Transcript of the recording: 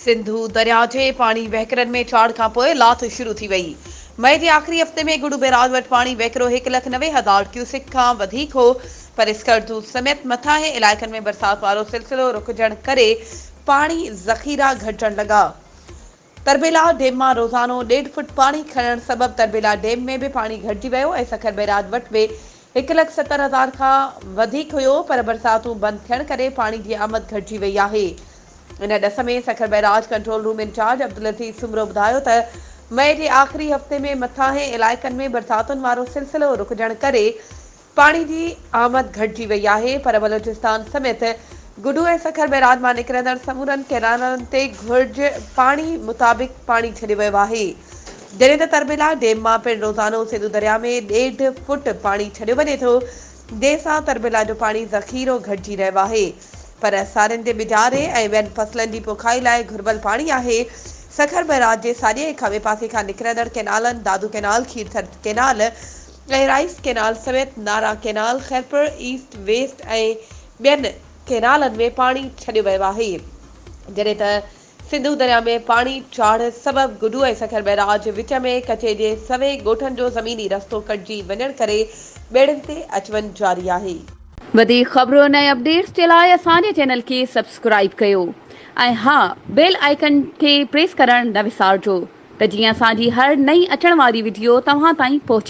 سنڌو درياء جي پاڻي وهڪرن ۾ چاڙهه کانپوء لاٿ شروع ٿي وئي. مئي جي آخري هفتي ۾ گڊو بئراج وٽ پاڻي وهڪرو 1,90,000 ڪيوسڪ کان وڌيڪ هو پر اسڪردو سميت مٿانهين علائقن ۾ برسات وارو سلسلو رڪجڻ ڪري پاڻي ذخيرا گهٽجڻ لڳا. تربيلا ڊيم مان روزانو ڏيڍ فٽ پاڻي کڻڻ سبب تربيلا ڊيم ۾ به پاڻي گهٽجي ويو ۽ سکر بئراج وٽ به 1,70,000 کان وڌيڪ هيو پر برساتون بند ٿيڻ ڪري پاڻي جي آمد گهٽجي وئي آهي. ان ڏس ۾ Sukkur barrage control room incharge Abdul Latif Soomro ٻڌايو ته مئي جي آخري هفتي ۾ مٿانهين علائقن ۾ برساتن وارو سلسلو رڪجڻ ڪري پاڻي جي آمد گهٽجي وئي آهي پر بلوچستان سميت گڊو ۽ سکر بئراج مان نڪرندڙ سمورن ڪئنالن تي گهرج پاڻي مطابق پاڻي ڇڏيو ويو آهي جڏهن ته تربيلا ڊيم مان پڻ روزانو سنڌو درياء ۾ ڏيڍ فوٽ پاڻي ڇڏيو وڃي ٿو جنهن سان تربيلا جو پاڻي ذخيرو گهٽجي رهيو آهي پر سارين جي ٻجاري ۽ ٻين فصلن جي پوکائي لاء گهربل پاڻي آهي. سکر بئراج جي ساڄي ۽ کاٻي پاسي کان نڪرندڙ ڪئنالن Dadu canal, Kirthar canal ۽ rice canal سميت Nara canal, Khairpur east west ۽ ٻين ڪئنالن ۾ پاڻي ڇڏيو ويو آهي جڏهن ته سنڌو درياء ۾ پاڻي چاڙهه سبب گڊو ۽ سکر بئراج وچ ۾ ڪچي جي سوين ڳوٺن جو زميني رستو ڪٽجي وڃڻ ڪري ٻيڙين تي اچ وڃ جاري آهي. وڌيڪ خبرن ۽ اپڊيٽس جي لاء اسان جي چينل کي سبسڪرائيب ڪيو ۽ ها بيل آئيڪن کي پريس ڪرڻ نه وسارجو ته جيئن اسان جي هر نئين اچڻ واري وڊيو توهان تائين پهچي.